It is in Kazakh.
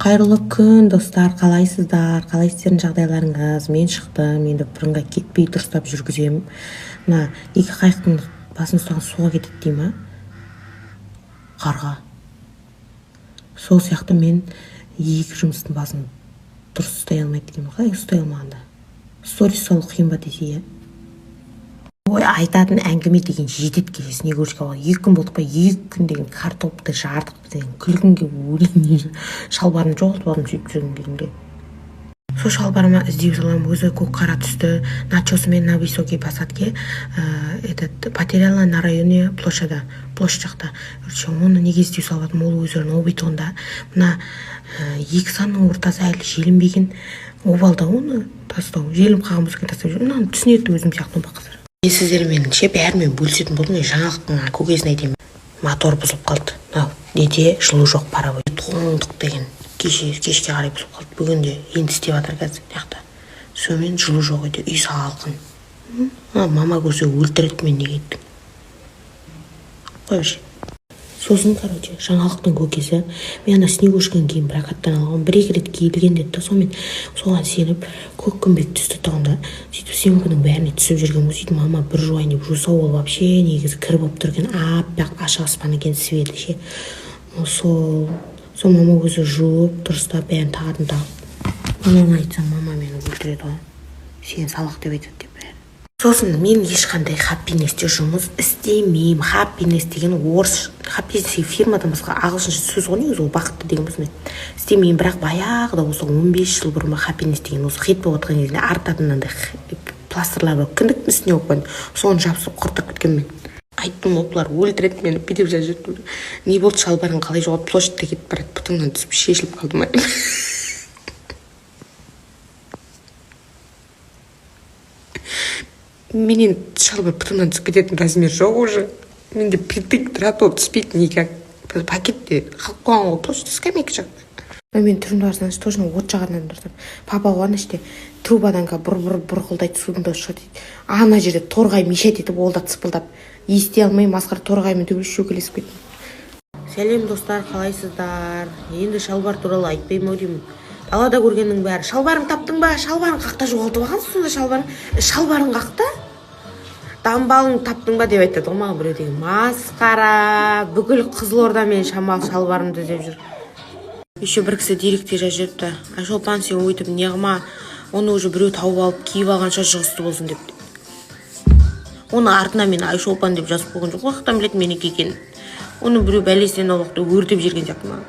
Қайырлы күн, достар! Қалайсыздар? Қалай сіздердің жағдайларыңыз? Мен шықтым енді, бірыңғай кетпей дұрыстап жүргіземін. Мына екі қайықтың басын ұстаған суға кетеді дей ма, қарға. Сол сияқты мен екі жұмыстың басын дұрыс ұстай алмайды екенмін. Қалай ұстай алмағанда, сторис салу қиын ба десе, иә. Ой, айтатын әңгіме деген жетеді. Кеше Снегурочка 2 күн болдық па, 2 күн деген картопты жардық деген, күлкімге өлейін. Шалбарымды жоғалтып алдым сөйтіп жүрген кезімде. Сол шалбарыма іздеу саламын. Өзі көк қара түсті, начёсымен на высокой посадке, этот, потеряла на районе площада, площадь жақта. Короче, оны неге іздеу салып жатырмын? Ол өзі новый тұғын. Мына екі санның ортасы әлі желінбеген. Обал да, оны тастау, желініп қалған болса екен, тастап жібер. Мынаны түсінеді өзім сияқты оңбақ қыздар. Мен сіздермен ше, бәрімен бөлісетін болдым. Мен жаңалықтың көкесін айтайын: мотор бұзылып қалды. Мынау неде, жылу жоқ, паровой. Тоңдық деген. Кеше кешке қарай бұзылып қалды, бүгін де енді істеп жатыр қазір мына жақта. Сонымен жылу жоқ үйде, үй салқын. Мама көрсе, өлтіреді мені, неге айттың, қойшы. Сосын, короче, жаңалықтың көкесі: мен ана Снегурочканы кейін прокаттан алғанмын, бір екі рет киілген деді да. Сонымен соған сеніп, көк күмбек түсті тұғын да, сөйтіп съемканың бәріне түсіп жүрген ғой. Сөйтіп мама бір жуайын деп жуса, ол вообще негізі кір болып тұр екен, аппақ ашық аспан екен, светі ше. Сол мама өзі жуып, дұрыстап, бәрін тағатын тағып. Мамама айтсам, мама мені өлтіреді ғой, сен салақ деп айтады деп бәрі. Сосын мен ешқандай Happiness-те жұмыс істемеймін. Happiness деген орыс, Happiness фирмадан басқа, ағылшынша сөз ғой негізі, ол бақытты деген болсын. Істемеймін. Бірақ баяғыда, осы 15 жыл бұрын ба, Happiness деген осы хит болып жатқан кезінде, артатын мынандай пластырлар бар, кіндіктің үстіне қойып қойған, соны жабысып, құртып кеткенмін. Мен айттым ғой, бұлар өлтіреді мені, бүйтіп жазып жіберді: не болды, шалбарың қалай жоғалды, площадьта кетіп барады, бұтыңнан түсіп шешіліп қалды ма? Менен шалбар бұтымнан түсіп кететін размер жоқ уже, менде притык тұрады, ол түспейді никак. Пакетте қалып қойған ғой, площадь, скамейка жақта. Мен түрімді қарасаңызшы, точно от жағатын адамдар. Папа ғой, ана іште трубадан бұр бұр бұрқылдайды, судың дауысы шығады дейді. Ана жерде торғай мешать етіп, ол да цыпылдап, ести алмай, масқара, торғаймен төбелесіп, шөкелесіп кеттім. Сәлем, достар, қалайсыздар? Енді шалбар туралы айтпаймын ау деймін. Далада көргеннің бәрі: шалбарың таптың ба, шалбарың қақта, жоғалтып алғансың сонда, шалбарың, шалбарың қақта, дамбалың таптың ба деп айтады ғой маған біреу деген. Масқара, бүкіл Қызылорда мен шамал шалбарымды іздеп жүр. Еще бір кісі директте жазып жіберіпті: «Айшолпан, сен өйтіп неғыма, оны уже біреу тауып алып, киіп алған шығар, жұғысты болсын», – деп. Оны артына мен Айшолпан деп жазып қойған жоқ, қаяқтан біледі менікі екенін? Оны біреу бәлесінен аулақ өртеп жіберген сияқты маған.